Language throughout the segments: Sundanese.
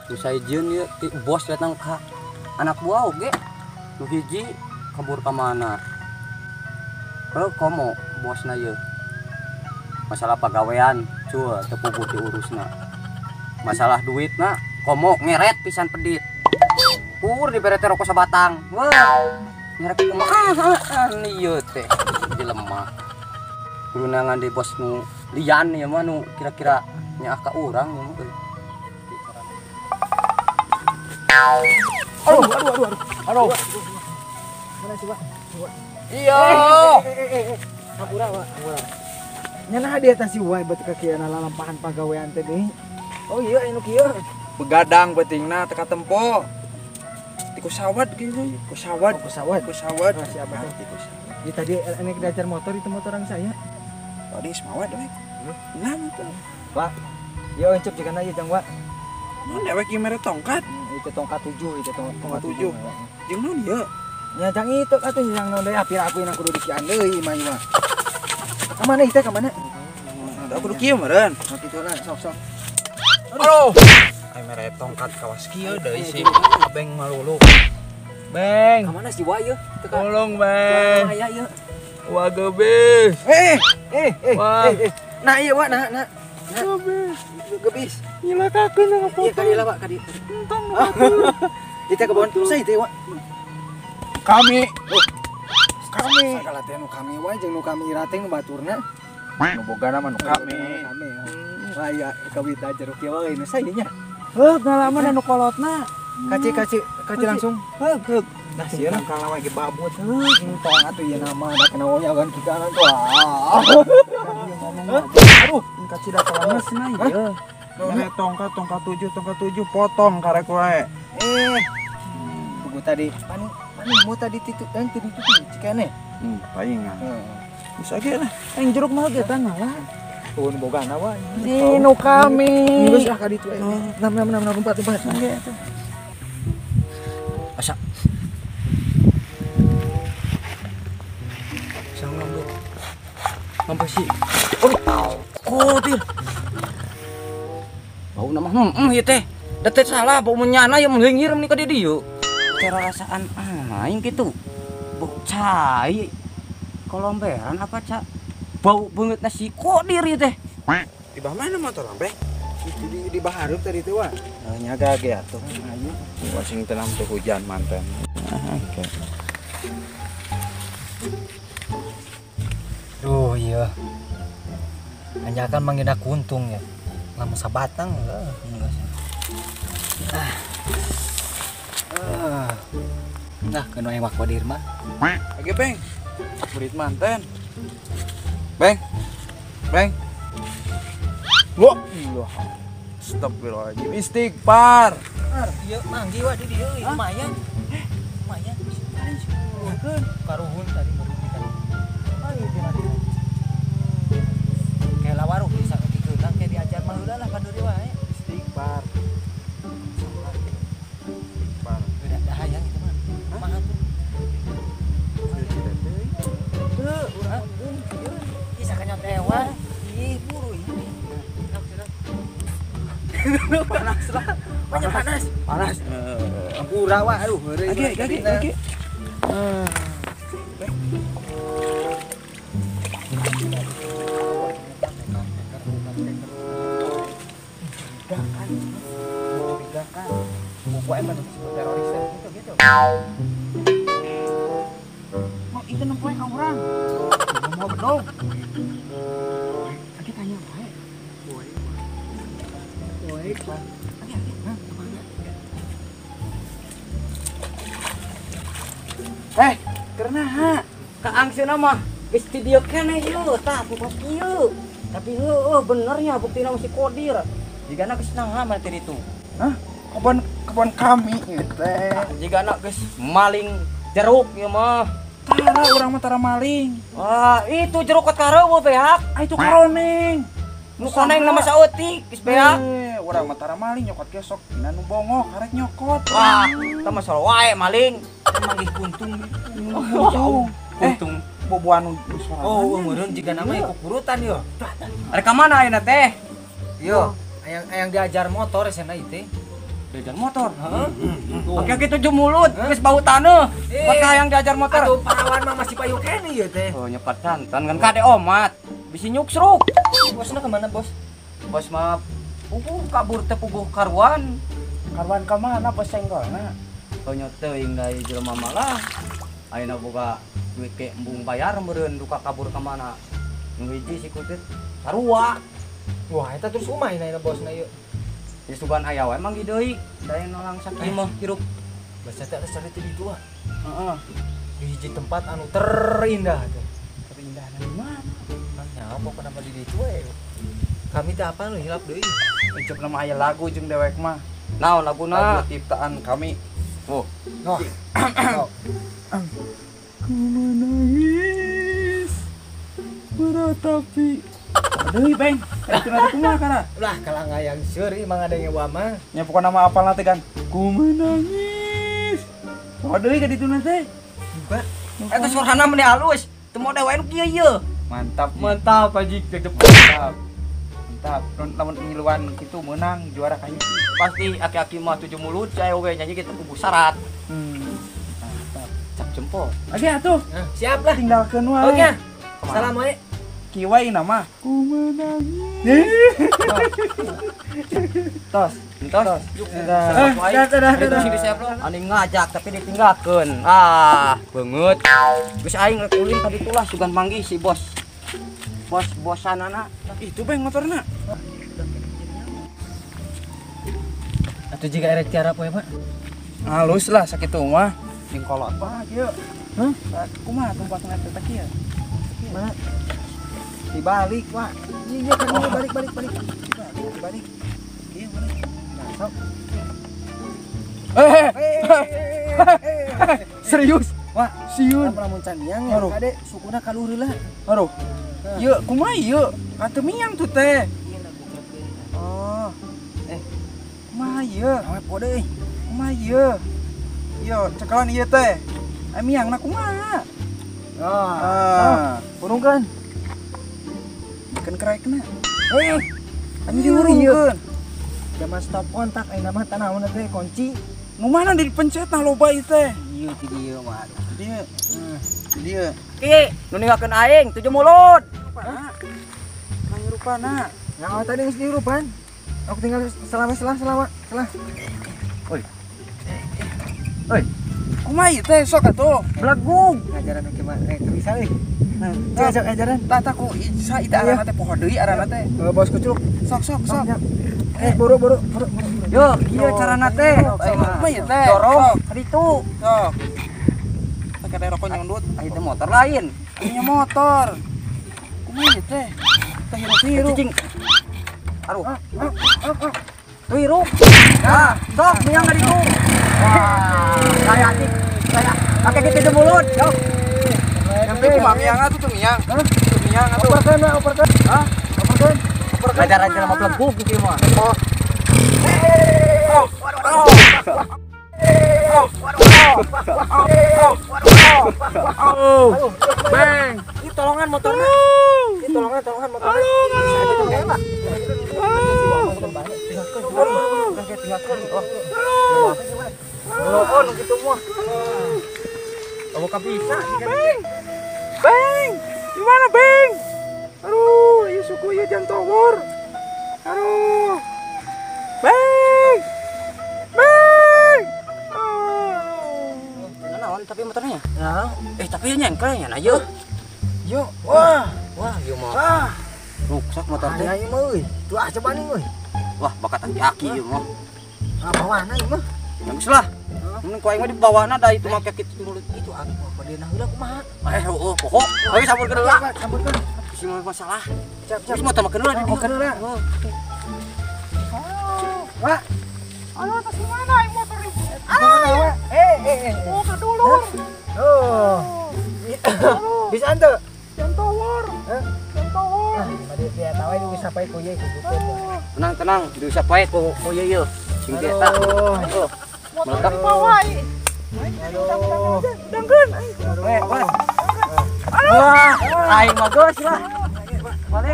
Nu saijieun ieu ti bos datang ka anak buah oge. Nu hiji kabur ka mana? Heuh komo bosna ieu. Masalah pagawean cul teu puguh diurusna. Masalah duitna komo ngeret pisan pedit. Pur dibere teh rokok sabatang. Wah. Ngeret kumaha ieu teh jelema. Kudu di bos nu lian ieu mah nu kira-kira nyaah ka urang ieu mah euy. Aduh aduh aduh aduh. Mana sih, Pak? Iya. Hampura, Pak. Hampura. Nya nah dia teh si wae beuti ka kieu lalampahan pagawean teh deui. Oh iya anu kieu. Begadang beutingna teu katempo. Tiku sawat kieu, ku sawat, ku sawat, ku sawat. Oh, siapa teh? Tiku sawat. Ya tadi enek diajar motor itu motor orang saya. Tadi semawat dewek. Nah itu. Pak, ya encep jigana ieu jang, Pak. Mun dewek ieu mere tongkat. Itu tongkat 7, itu tongkat 7. Jeung naon ieu? Nya jang itu atuh jang naon deui apir aku yang kudu dikian deui mah ieu mah. Ka mana ieu teh ka mana? Aku kudu kieu meureun. Oh kitu lah, sok sok. Aduh. Ai mere tongkat kawas kieu deui si Beng malulu. Beng. Ka mana si Wa ieu? Tolong, Beng. Aya ieu. Wa gebis. Eh. Nah ieu Wa, nah nah. Gebis. Gebis. Nyilakakeun nu Iya ka dieu lah, Pak, ka dieu. Entong. Ieu teh kebon usah ieu teh, Wa. Kami. Kami. Sagala teh nu kami wae jeung nu kami ira teh nu baturna. Nu bogana mah nu kami. Kami. Wah iya kawita jeruk ieu wae nu saya nya. Heuh, ngalaman anu kolotna. Kaci kaci kaci langsung. Heug heug. Nah sieun kala wae ge babut. Entong atuh ieu nama da kena woyagan kikanan tuh. Aduh, kaci da lemes na ieu. Mere tongkat tongkat 7 tongkat 7 potong karek wae. Eh. Buku tadi pani pani mau tadi titik dan tadi titik cikene. Paingan. Bisa ge lah. Aing jeruk mah ge tah ngalah. Tuh bogana wae. Di nu kami. Geus ah ka ditu. 6 6 6 6 4 4. Ge atuh. Asa. Sang ngambil. Ngambil si. Oh, kodir. Bau nama ieu teh. Da teh salah bau menyana ya melinggir nih ka dieu. Cara rasaan aing kitu. Bau cai. Kolomberan apa cak? Bau beungeut nasi kodir ieu teh. Di bawah mana motor lambe? Itu di bahareup tadi teh wa. Nyaga ge atuh. Ayo. Sing tenang tuh hujan manten. Oke. Duh iya. Anjakan manggina kuntung ya. Lamun sabatang heuh. Nah, kena ewak kodir mah. Oke, Beng. Murid manten. Beng. Beng. Wah, iya. Astagfirullahaladzim. Istighfar. Iya, manggi wa di dieu lumayan. Lumayan. Karuhun, karuhun tadi merugikan. Ayo tadi. Kayak lawaruh bisa dikeunang kayak diajar mah udah lah kaduri wae. Istighfar. Istighfar. Udah dah hayang itu mah. Kumaha tuh? Teu, urang embung kieu. Ih sakanya tewa. Ih buru ieu. Panas lah. Banyak panas. Panas. Ampura wa aduh heureuy. Oke, oke, oke. Mencurigakan. Pokoknya mah disebut teroris gitu gitu. Mau itu nempoe ka urang. Mau bedog. Sakit tanya wae. Baik, Pak. Eh, karena ha, kaangseuna mah geus ti dieu keneh ieu tah kos kieu. Tapi heueuh benernya buktina masih kodir. Jigana geus naha mah teh ditu. Hah? Kebon kami ieu teh. Jigana geus maling jeruk ieu mah. Tara urang mah tara maling. Wah, itu jeruk kot kareueuh beak. Ah itu karoneng. Nu koneng nama saeutik geus beak. Urang mah tara maling nyokot ge sok dina nu bongo karek nyokot. Wah, tah masalah wae maling. Manggih kuntung. Jauh. Kuntung. Boboan nu sorangan. Oh, meureun jigana mah kukurutan yo. Rek ka mana ayeuna teh? Yo, hayang diajar motor cenah ieu teh. Diajar motor. Heeh. Oke kitu mulut, geus bau taneuh. Bakal yang diajar motor. Atuh parawan mah masih payu keneh ieu teh. Oh nyepat santan kan kade omat. Bisi nyuksruk. Bosna kemana, Bos? Bos mah puguh kabur teh puguh karuan. Karuan ka mana bos senggolna? Oh nya teuing da jelema malah. Ayeuna boga duit ke embung bayar meureun duka kabur ka mana. Nu hiji si kutit sarua. Wah, eta terus umah ayeuna bosna ieu. Ya sugan aya wae manggih deui, da nolang sakieu mah hirup. Basa teh asa teh ditu ah. Heeh. Di hiji tempat anu terindah teh. Terindah di mana? Nah, nyaho pokona mah di ditu we. Kami teh apa nu hilap deui. Ucup nama aya lagu jeung dewek mah. Naon laguna? Lagu ciptaan kami. Oh. Noh. Ku menangis meratapi. Deui, Beng. Itu nanti kumaha kana? Lah, kalah ngayang seuri emang ada yang mah. Nya pokona mah apal teh kan. Ku menangis. Oh deui ka ditu teh. Buka. Eta suarana meni halus. Teu mode wae nu kieu ieu. Mantap. Mantap anjing deg-deg. Mantap. Mantap. Lamun ngiluan kitu meunang juara ka hiji. Pasti aki-aki mah tujuh mulut saya oge nyanyi kita kubu syarat. Mantap. Cap jempol. Oke atuh. Siap lah. Tinggalkeun wae. Oke. Salam wae. Kiwai nama. Ku menangis. Tos, tos. Dah. Ani ngajak tapi ditinggalkeun. Ah, beungeut. Geus aing rek ulin tadi tulah sugan manggih si bos. Bos bosanana. Itu beng motorna. Atuh jiga erek tiara poe, Pak. Halus lah sakitu mah. Jeung kolot mah kieu. Hah? Kumaha tempatna teh kieu? Mana? Dibalik, Pak. Iya kan balik. Balik. Iya, balik. Nah, sok. Serius? Wah, siun. Lamun can miang ya, kade sukuna kaluhur heula. Aduh. Ieu kumaha ieu? Atuh miang tuh teh. Oh. Kumaha ieu? Awe pode euy. Kumaha ieu? Ieu cekalan ieu teh. Miangna kumaha? Ah. Purungkeun. Kan kerekna. Anu diurungkeun. Zaman stop kontak ayeuna mah tanaon teh kunci. Nu mana dipencet nah loba ieu teh. Ieu ti dieu mah. Dieu. Dieu. Ki, nu ninggalkeun aing tujuh mulut. Rupana. Rupana. Nah, tadi geus dirupan. Aku tinggal selama. Oi. Oi. Kumaha ieu teh sok atuh. Belegug. Ngajaran kieu mah teu bisa euy. Cek ajaran. Tah ku isa itu arana teh poho deui arana teh. Bos kucuk. Sok. Buru. Yo, kieu carana teh. Kumaha ieu teh? Dorong ka ditu. Sok. Teh kada rokok nyundut. Ah itu motor lain. Ieu motor. Kumaha ieu teh? Teh hirup. Cicing. Aduh. Tuh hirup. Nah, sok miang ka ditu. Wah, saya anjing. Saya pakai gitu mulut. Yo. Tapi kumaha miang atuh tuh miang. Hah? Tuh miang atuh. Operkeun, Hah? Operkeun. Ngajaran jelema belegug kieu mah. Oh. Bang. Ini tolongan motorna. Ini tolongan motorna. Aduh. Gitu mah. Oh, bisa. Bang. Bang. Gimana, Bang? Aduh, ieu suku ieu jantowor. Aduh. Bang. Bang. Oh. Naon tapi motornya? Nah. Tapi nyengkel nya na ieu. Yo. Wah. Wah, ieu mah. Wah. Ruksak motor teh. Aya ieu mah euy. Tuh ah coba nih euy. Wah, bakat aki-aki ieu mah. Ah, bawahna ieu mah. Bagus lah. Mun ku aing mah di bawahna da itu make kitu mulut. Itu aku padena heula kumaha? Heueuh, poho. Ayo sampeurkeun heula. Sampeurkeun. Bisi masalah. Cap. Geus motor mah keun heula di dieu. Keun heula. Wah. Aduh, atas mana aing motor ini? Ah. Oh, ka dulur. Oh. Bisa ante? Jantowor. Jantowor. Tadi dia tahu ini bisa pae ku ieu ku. Tenang, bisa pae ku ieu ieu. Sing eta. Oh. Motor di bawah ieu. Aduh. Dangkeun. Wah, aing mah geus lah. Balik.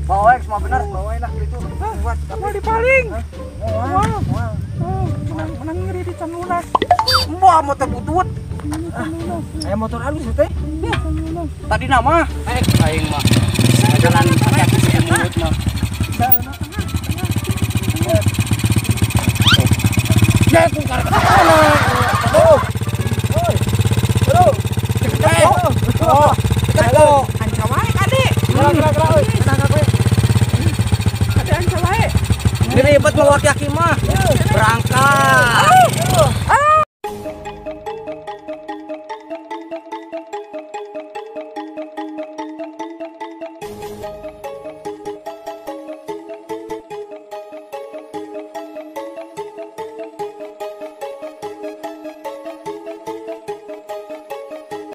Bawa semua bener. Bawa lah gitu. Buat mau dipaling. Wah. Menang ngeri di can lunas. Mbah motor butut. Aya motor alus teh. Tadi nama aing mah. Jalan kaki si mulut mah. Ya ku karek. Aduh. Oi. Bro. Oh. Halo, anca wae kade. Gerak euy. Tenang kowe. Kade anca wae. Ini ribet mau aki-aki mah. Berangkat.